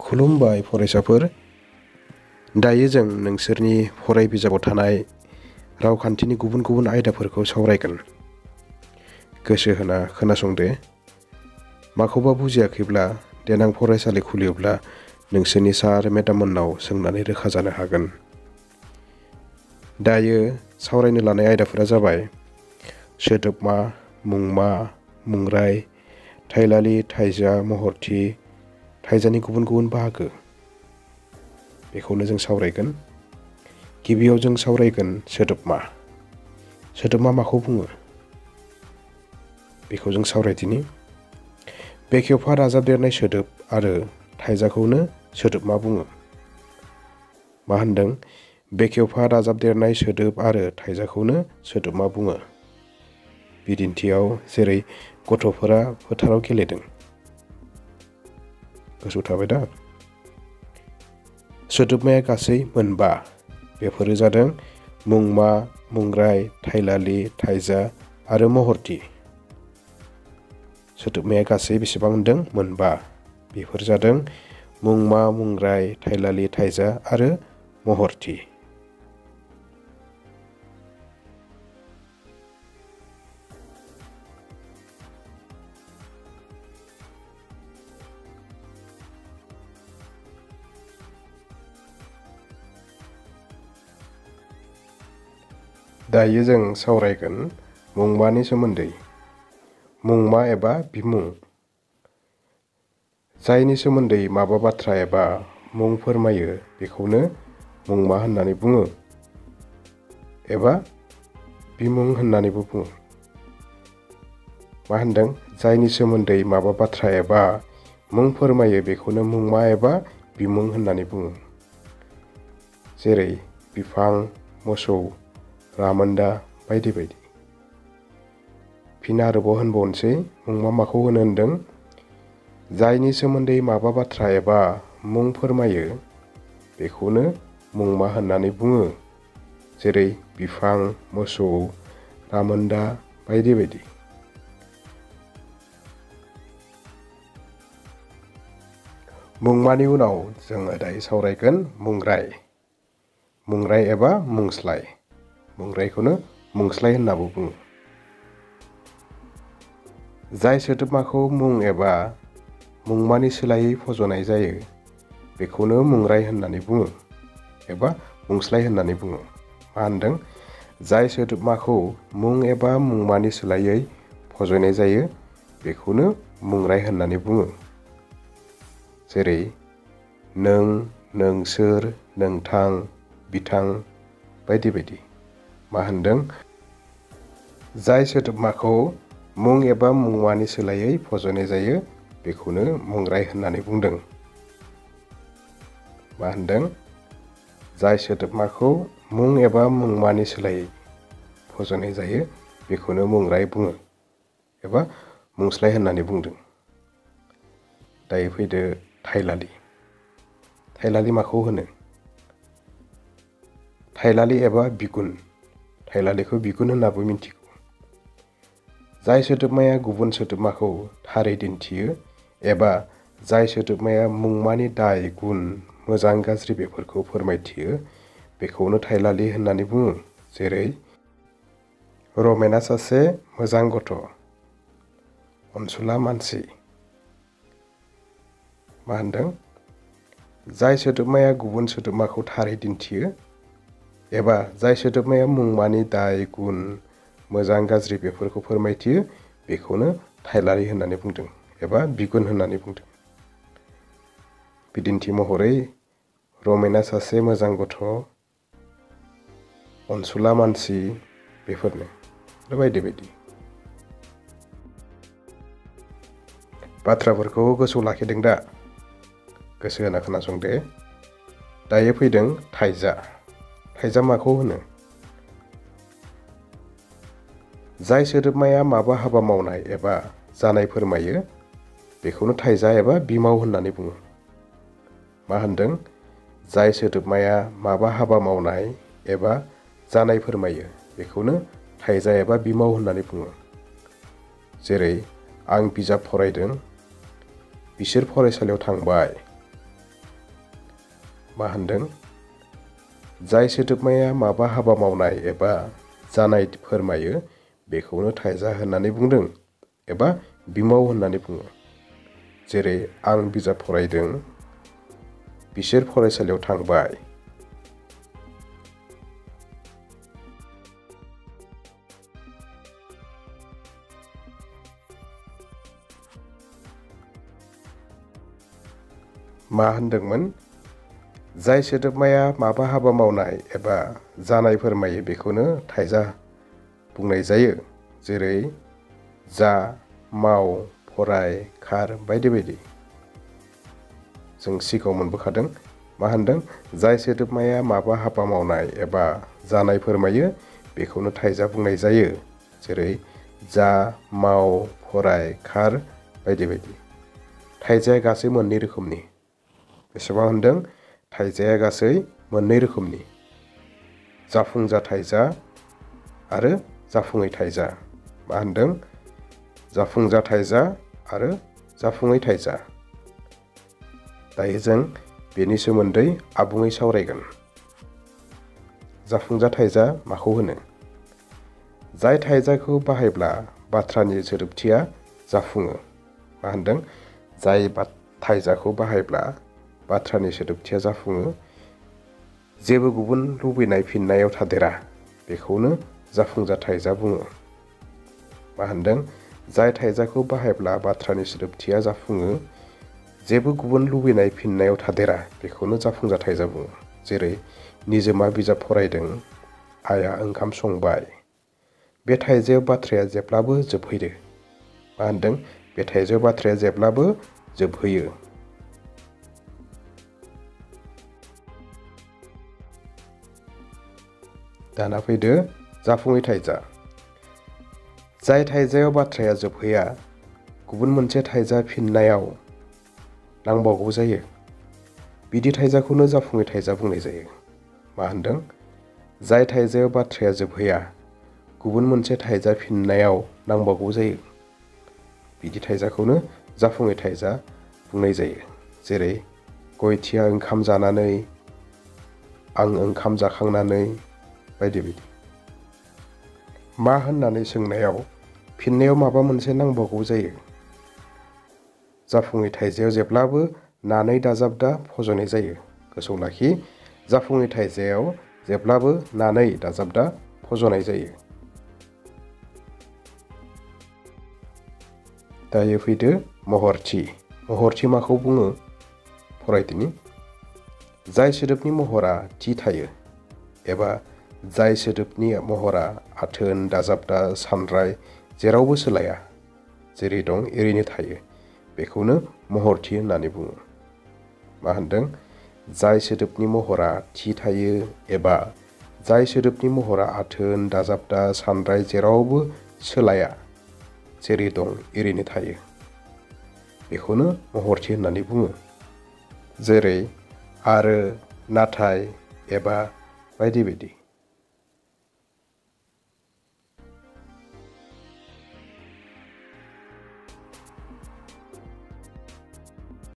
खुलुमबाय फरायसाफोर। दायो जों नोंसोरनि फराय बिजाबाव थानाय रावखान्थिनि गुबुन गुबुन आयदाफोरखौ सावरायगोन। गोसो होना खोनासंदो। माखौबा बुजियाखैब्ला देनां फरायसालि खुलियोब्ला नोंसोरनि सार मेडाममोननाव सोंनानै रोखा जानो हागोन। दायो सावरायनो लानाय आयदाफोरा जाबाय सोदोबमा, मुंमा, मुंराय, थाइलालि, थाइजा, महरथि, थाइजानि गुबुन गुबुन बाहागो। बेखौनो जों सावरायगोन। गिबियाव जों सावरायगोन सोदोबमा। सोदोबमा माखौ बुङो बेखौ जों सावरायदिनि। बेखेवफा दाजाबदेरनाय सोदोब आरो थाइजाखौनो सोदोबमा बुङो। मा होनदों? बेखेवफा दाजाबदेरनाय सोदोब आरो थाइजाखौनो सोदोबमा बुङो। बिदिन्थियाव जेरै गथ'फोरा फोथाराव गेलेदों। गोसोआव थाबाय दा? सोदोबमाया गासै मोनबा। बेफोरो जादों मुंमा, मुंराय, थाइलालि, थाइजा आरो महरथि। सोदोबमाया गासै बेसेबां होनदों? मोनबा। बेफोर जादों मुंमा, मुंराय, थाइलालि, थाइजा आरो महरथि। दायो जों सावरायगोन मुंमानि सोमोन्दै। मुंमा एबा बिमुं। जायनि सोमोन्दै माबा बाथ्रा एबा मुं फोरमायो बेखौनो मुंमा होननानै बुङो एबा बिमुं होननानैबो बुङो। मा होनदों? जायनि सोमोन्दै माबा बाथ्रा एबा मुं फोरमायो बेखौनो मुंमा एबा बिमुं होननानै बुङो। जेरै बिफां, मोसौ, रामोनदा बायदि बायदि। फिन आरोबाव होनबावनोसै, मुंमा माखौ होनो होनदों? जायनि सोमोन्दै माबा बाथ्रा एबा मुं फोरमायो बेखौनो मुंमा होननानै बुङो। जेरै बिफां, मोसौ, रामोनदा बायदि बायदि। मुंमानि उनाव जोङो दायो सावरायगोन मुंराय। मुंराय एबा मुंस्लाय। मुंरायखौनो मुंस्लाय होननाबो बुङो। जाय सोदोबमाखौ मुं एबा मुंमानि सोलायै फज'नाय जायो बेखौनो मुंराय होननानै बुङो एबा मुंस्लाय होननानै बुङो। मा होनदों? जाय सोदोबमाखौ मुं एबा मुंमानि सोलायै फज'नाय जायो बेखौनो मुंराय होननानै बुङो। जेरै नों, नोंसोर, नोंथां, बिथां बायदि बायदि। मा होनदों? जाय सोदोबमाखौ मुं एबा मुंमानि सोलायै फज'नाय जायो बेखौनो मुंराय होननानै बुंदों। मा होनदों? जाय सोदोबमाखौ मुं एबा मुंमानि सोलायै फज'नाय जायो बेखौनो मुंराय बुङो एबा मुंस्लाय होननानै बुंदों। दायो फैदो थाइलालि। थाइलालि माखौ होनो? थाइलालि एबा बिगुन। थाइलालिखौ बिगुन होननाबो मिथिगौ। जाय सोदोबमाया गुबुन सोदोबमाखौ थारै दिन्थियो एबा जाय सोदोबमाया मुंमानि दाय, गुन, मोजां गाज्रि बेफोरखौ फोरमायथियो बेखौनो थाइलालि होननानै बुङो। जेरै रमेना सासे मोजां गथ', अनसुला मानसि। मा होनदों? जाय सोदोबमाया गुबुन सोदोबमाखौ थारै दिन्थियो एबा जाय सोदोबमाया मुंमानि दाय, गुन, मोजां गाज्रि बेफोरखौ फोरमायथियो बेखौनो थाइलालि होननानै बुंदों एबा बिगुन होननानै बुंदों। बिदिन्थि महरै रमेना सासे मोजां गथ', अनसुला मानसि बेफोरनो आरो बायदि बायदि। बाथ्राफोरखौ गोसोआव लाखिदों दा? गोसो होना खोनासंदो। दायो फैदों थाइजा। थाइजा माखौ होनो? जाय सोदोबमाया माबा हाबा मावनाय एबा जानाय फोरमायो बेखौनो थाइजा एबा बिमाव होननानै बुङो। मा होनदों? जाय सोदोबमाया माबा हाबा मावनाय एबा जानाय फोरमायो बेखौनो थाइजा एबा बिमाव होननानै बुङो। जेरै आं बिजाब फरायदों, बिसोर फरायसालियाव थांबाय, मा होनदों? जाय सोदोबमाया माबा हाबा मावनाय एबा जानाय फोरमायो बेखौनो थाइजा होननानै बुंदों एबा बिमाव होननानै बुङो। जेरै आं बिजाब फरायदों, बिसोर फरायसालियाव थांबाय। मा होनदोंमोन? जाय सोदोबमाया माबा हाबा मावनाय एबा जानाय फोरमायो बेखौनो थाइजा बुंनाय जायो। जेरै जा, माव, फराय, खार बायदि बायदि। जों सिगाङाव मोनबोखादों। मा होनदों? जाय सोदोबमाया माबा हाबा मावनाय एबा जानाय फोरमायो बेखौनो थाइजा बुंनाय जायो। जेरै जा, माव, फराय, खार बायदि बायदि। थाइजाया गासै मोननै रोखोमनि। बेसेबां होनदों? थाइजाया गासै मोननै रोखोमनि। जाफुंजा थाइजा आरो जाफुङै थाइजा। मा होनदों? जाफुंजा थाइजा आरो जाफुङै थाइजा। दायो जों बेनि सोमोन्दै आबुङै सावरायगोन। जाफुंजा थाइजा माखौ होनो? जाय थाइजाखौ बाहायब्ला बाथ्रानि सोदोबथिया जाफुङो। मा होनदों? जाय थाइजाखौ बाहायब्ला बाथ्रानि सोदोबथिया जाफुङो, जेबो गुबुन लुबैनाय फिननायाव थादेरा, बेखौनो जाफुंजा थाइजा बुङो। मा होनदों? जाय थाइजाखौ बाहायब्ला बाथ्रानि सोदोबथिया जाफुङो, जेबो गुबुन लुबैनाय फिननायाव थादेरा, बेखौनो जाफुंजा थाइजा बुङो। जेरै निजोमा बिजाब फरायदों, आइया ओंखाम संबाय। बे थाइजायाव बाथ्राया जेब्लाबो जोबहैयो। मा होनदों? बे थाइजायाव बाथ्राया जेब्लाबो जोबहैयो। दाना फैदो जाफुङै थाइजा। जाय थाइजायाव बाथ्राया जोबहैया, गुबुन मोनसे थाइजा फिननायाव नांबावगौ जायो, बिदि थाइजाखौनो जाफुङै थाइजा बुंनाय जायो। मा होनदों? जाय थाइजायाव बाथ्राया जोबहैया, गुबुन मोनसे थाइजा फिननायाव नांबावगौ जायो, बिदि थाइजाखौनो जाफुङै थाइजा बुंनाय जायो। जेरै गयथिया ओंखाम जानानै, आं ओंखाम जाखांनानै बायदि बायदि। मा होननानै सोंनायाव फिननायाव माबा मोनसे नांबावगौ जायो। जाफुङै थाइजायाव जेब्लाबो नानै दाजाबदा फज'नाय जायो। गोसोआव लाखि, जाफुङै थाइजायाव जेब्लाबो नानै दाजाबदा फज'नाय जायो। दायो फैदो महरथि। महरथि माखौ बुङो? फरायदिनि। जाय सोदोबनि महरा थि थायो एबा जाय सोदोबनि महरा आथोन, दाजाबदा, सानराय जेरावबो सोलाया, जेरै दं एरैनो थायो, बेखौनो महरथि होननानै बुङो। मा होनदों? जाय सोदोबनि महरा थि थायो एबा जाय सोदोबनि महरा आथोन, दाजाबदा, सानराय जेरावबो सोलाया, जेरै दं एरैनो थायो, बेखौनो महरथि होननानै बुङो। जेरै आरो, नाथाय, एबा बायदि बायदि।